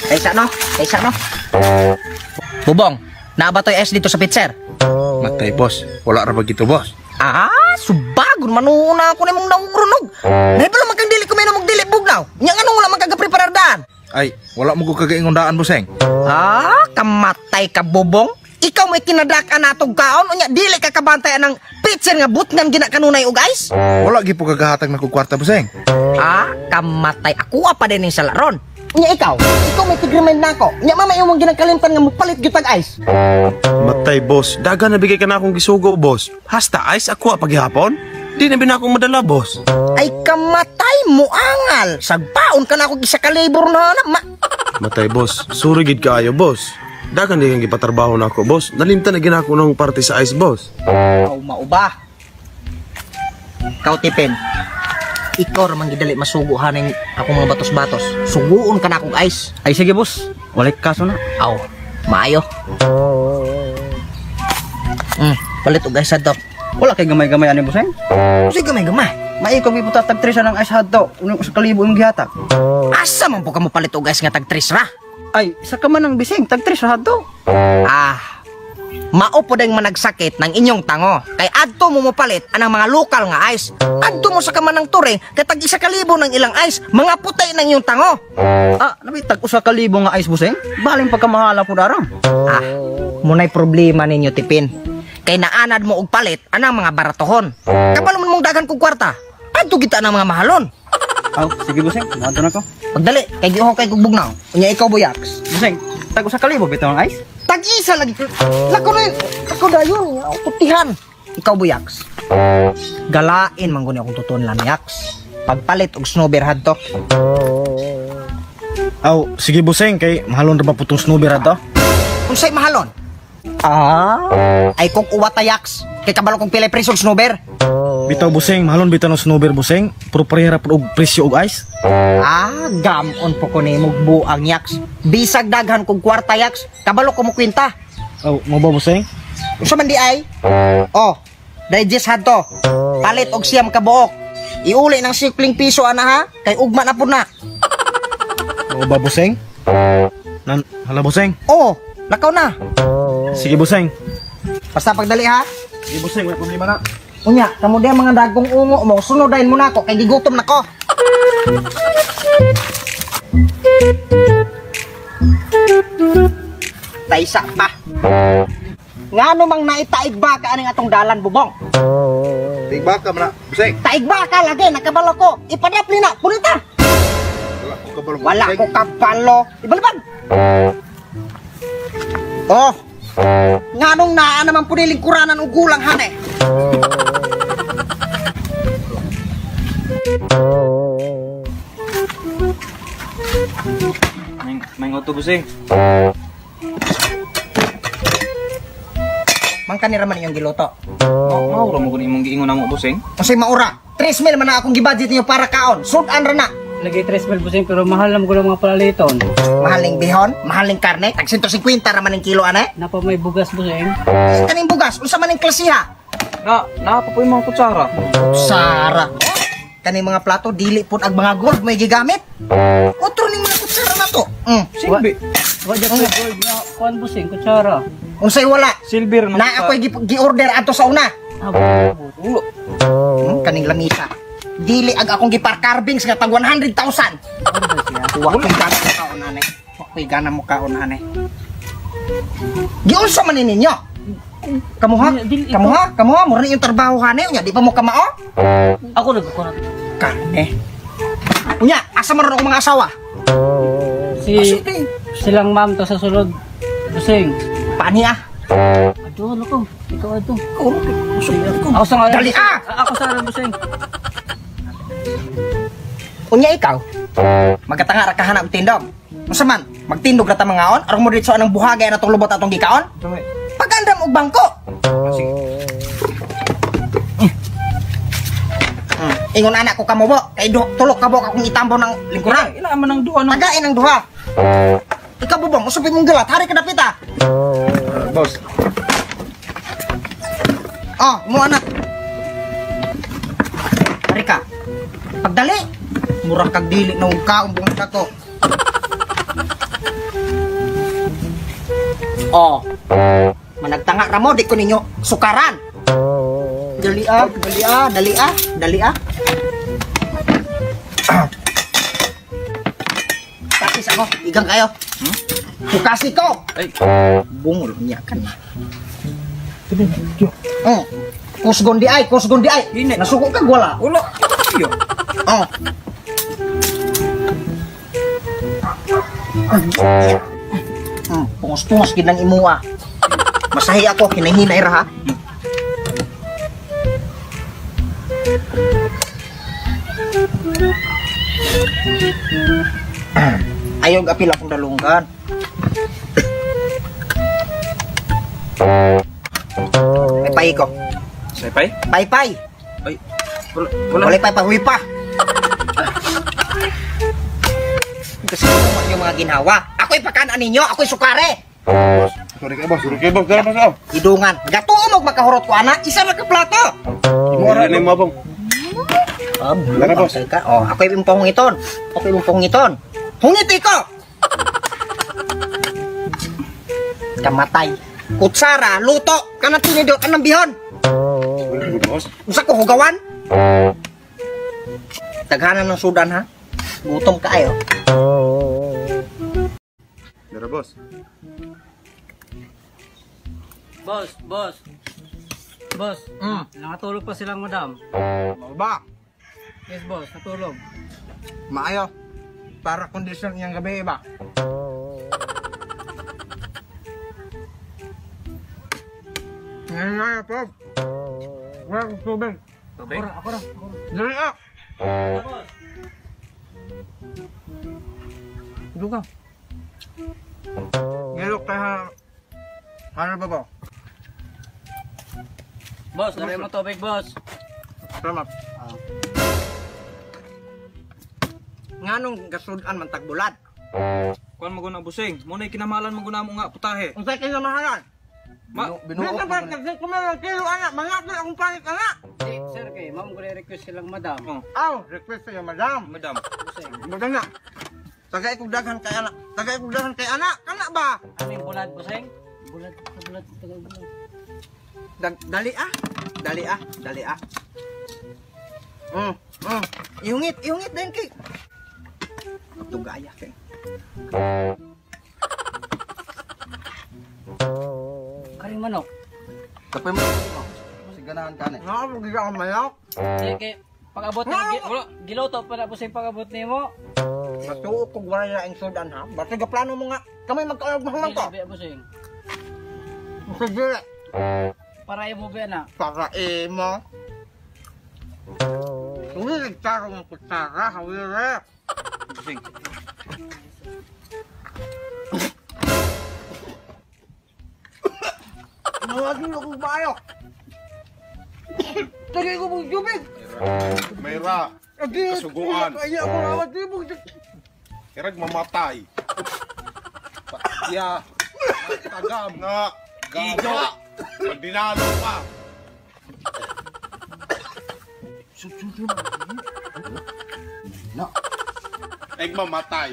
Kaysa no? Kaysa no? Bubong, naa ba to'y ice dito sa pitcher? Matay, boss. Wala ra ba gito, boss? Ah, subagon manuna ako nimong naungrunog. Nahibalo man kang dili ko may dili bugnaw. Nya nganong wala man ka gapreparar daan? Ay, wala mo ko kagaingon daan, bosseng. Ah, kamatay ka, Bubong. Ikaw may kinadak-an natong kaon unya dili ka kabantay anang pitcher nga butngan gina kanunay og ice. Wala gyud po kagahatag na kog kwarta, bosseng. Ah, kamatay ako pa din sa laron. Unya ikaw, ikaw may tig-remind nako. Unya mama imong ginakalimtan nga mopalit gyud tag ice. Matay, boss. Dagan na bigay ka na akong gisugo, boss. Hasta ice ako paghihapon. Di na binakong madala, boss. Ay kamatay mo angal. Sagpaon ka na ako isa ka labor na na. Matay, boss. Suri gid kaayo, boss. Dagan di kang gipatrabaho na ako, boss. Nalimtan na ginako ng parte sa ice, boss. Aw mauba. Ikaw tipin. Ikaw ra man gidali masugo haning akong mga batos-batos. Suguon ka na akong ice. Ay sige, boss. Walay kaso na. Aw, maayo. Palit og ice adto. Wala kay gamay-gamay ani, bosseng. Sige gamay-gamay. Maikog iputa tag 3 ng ice hadto. Unang sa kalibo imong gihatag. Asa man po ka mo palit og ice nga tag 3 ra? Ay, isa ka man ang bising tag 3 ra hadto. Ah, mao po ding managsakit ng inyong tango. Kay adto mo mopalit anang mga lokal nga ice. Adto mo sa kamanang ture kay tag 1,000 ng ilang ice, mga putay ng inyong tango. Ah, nabi tag 1,000 nga ice, bosseng. Baling pagkamahala po darang. Ah, munay problema ninyo tipin. Kay naanad mo og palit anang mga baratohon. Kabalo man mong daghan kog kwarta. Adto kita ang mga mahalon. Aw, sige bosseng, naadto na ko. Pagdali, kay giuhaw kay kog bugnaw. Unya ikaw, Buyaks. Bosseng, tag 1,000 bitaw ang ice? Tag-isa lagi. Lako na yun. Ako dayon. Putihan. Ikaw, Buyaks. Galain man guni akong tutuon lang, Yaks. Pagpalit og snowbear hadto. Aw, sige bosseng, kay mahalon ra ba putong snowbear ato? Unsay mahalon? Ah, ay kung uwata, Yaks. Kay kabalo kong pilay presyo og snowbear. Bitaw bosseng, mahalon bitaw ng snowbear, bosseng. Pero pareha ra pud og presyo og ice. Ah, gamon po ko nimo buang, Yaks. Bisag daghan kog kwarta, Yaks. Kabalo ko mo kwenta. Aw, mo ba, bosseng? Unsa man di ay? Oh, digest hadto. Palit og 9 ka buok. Iuli ng sikling piso ana ha, kay ugma na pud na. Mo ba, bosseng? Nan, hala bosseng. Oh, lakaw na. Sige bosseng. Basta pagdali ha. Sige bosseng, wala problema na. Unya, kamo diha mga dagkong ungo mo, sunod dayon mo nako kay gigutom nako. Taysa pa. Ngano mang naitaig baka aning atong dalan, Bubong? Tig baka man na, bosseng. Taig baka lagi nakabalo ko. Ipadapli na, punita. Wala ko kabalo. Wala ko kabalo. Ibalibag. Oh. Nganong naa naman po lingkuranan og gulang hane. May auto, bosseng. Mangka ni raman inyong giluto. Maura mo kun imong giingon namo, bosseng. Unsay maura? 3 mil man na akong gibudget niyo para kaon. Sudan ra na. Lagi 3 mil, bosseng, pero mahal lang ko ng mga palaliton. Mahaling bihon, mahaling karne, tag 150 ra man ang kilo ane. Napa may bugas, bosseng. Kaning bugas, unsa man ang klasiha? Na, napa po yung mga kutsara. Sara. Kaning mga plato dili pud ang mga gold may gigamit. Otro ning mga kutsara na to. Silbi. Wa dyan ko'y gold na kuan, bosseng, kutsara. Unsay wala? Silver Na ako'y gi-order ato sa una. Ah, Ulo. Kaning lamisa. Dili ag akong gipar-carvings nga tag 100,000. Wa ko'y gana mo kaon ane. Wa ko'y gana mo kaon ane. Giunsa man ni ninyo? Kamuha? Kamuha? Kamuha? Mura ni yung trabaho hane. Unya, di pa mo kamao? Ako nagkukuha. Karne. Unya, asa man ron akong mga asawa? Si silang ma'am to sa sulod, bosseng. Paani ah? Ado, lako. Ikaw ado. Ako sa ngalan. Dali ah! Ako sa ngalan, bosseng. Unya ikaw, magatanga ra ka hanap og tindog. Unsa man, magtindog ra ta mangaon aron mo diretso anang buhagay na tong lubot atong gikaon? Pagandam og bangko. Sige. Ingon anak ko kamo bo, kay tulok ka bo akong itambo ng lingkuran. Ila man ang duha no. Tagain ang duha. Ikaw Bubong, usapin mong galat, hari ka dapit ah. Boss. Oh, mo anak. Hari ka. Pagdali. Murag kag dili na og kaon buong dako. Oh. Managtanga ra mo, di ko ninyo sukaran. Dali ah, dali ah, dali ah, dali ah. Tapis ako, igang kayo. Sukasi ko. Ay. Bungol niya kan. Oh. Kusgon di ay, kusgon di ay. Nasuko ka wala. Wala. Iyo. Oh. Pungos-pungos gid nang imuha. Masahi ako, hinahinay ra ha. Ayaw apil akong dalunggan. Paypay ko. Saypay? Paypay. Ay. Wala. Wala. Wala paypay, huy pa. Kasi ano yung mga ginawa. Ako'y pakanan ninyo, ako'y sukare. Sorry kay boss. Sorry kay boss. Dara boss. Oh. Idungan. Gatuo mo makahurot ko ana, isa ra ka plato. Dili na mo bang. Ah, Tara, boss. Ka. Oh, ako'y imong pahungiton. Ako'y imong pahungiton. Hungiti ko. Kamatay. Kutsara, luto, kanang tinidor, kanang bihon. Sorry gid boss. Usa ko hugawan. Taghanan ng sudan ha. Gutom kaayo. Dara boss. Boss, boss. Boss, nakatulog pa silang madam. Ba? Yes, boss, natulog. Maayo. Para kondisyon niyang gabi ba? Ngayon po. Wala akong tubig. Tubig? Ako ra, ako ra. Dali ah. Boss. Duga. Ngilok tayo ha. Ano ba ba? Boss, dali mo tubig, boss. Salamat. Nganong gasudan man tagbulad? Kuan mo guna busing. Mo na kinamalan mo guna mo nga putahe. Unsay kayo mahalan? Ma Binuo ko ba kasi kumalang kilo anak, mga akong palit anak. Eh, sir, kay ma'am ko request silang madam. Oh, Aw, request sa'yo, madam. madam. Busing. Madam na. Tagay kong daghan kay anak. Tagay kong daghan kay anak. Kana ba? Ano yung bulad, busing? Bulad, bulad, tagal bulad. Dali ah. Dali ah, dali ah. Ihungit, ihungit din kay. Tugaya kay. Karing manok. Kapoy mo. Siganahan ka na. Nga, pag akong mayok. Eh, kay pag-abot ni giluto pa na busing pag-abot nimo. Matuo kog wala na ang sudan ha. Basta gaplano mo nga kami magkaog mahuman ko. Dili, busing. Sige, Para imo ba na? para imo. Uy, nagtaro ng kutsara, hawire. Busing. Nawagin akong bayok. Tagay ko mong tubig. Mayra. Kasuguan. Ay, ako awat tubig. Irag mamatay. Ya. Tagam nga. Gama. Magdinalo pa. No. Eg mamatay.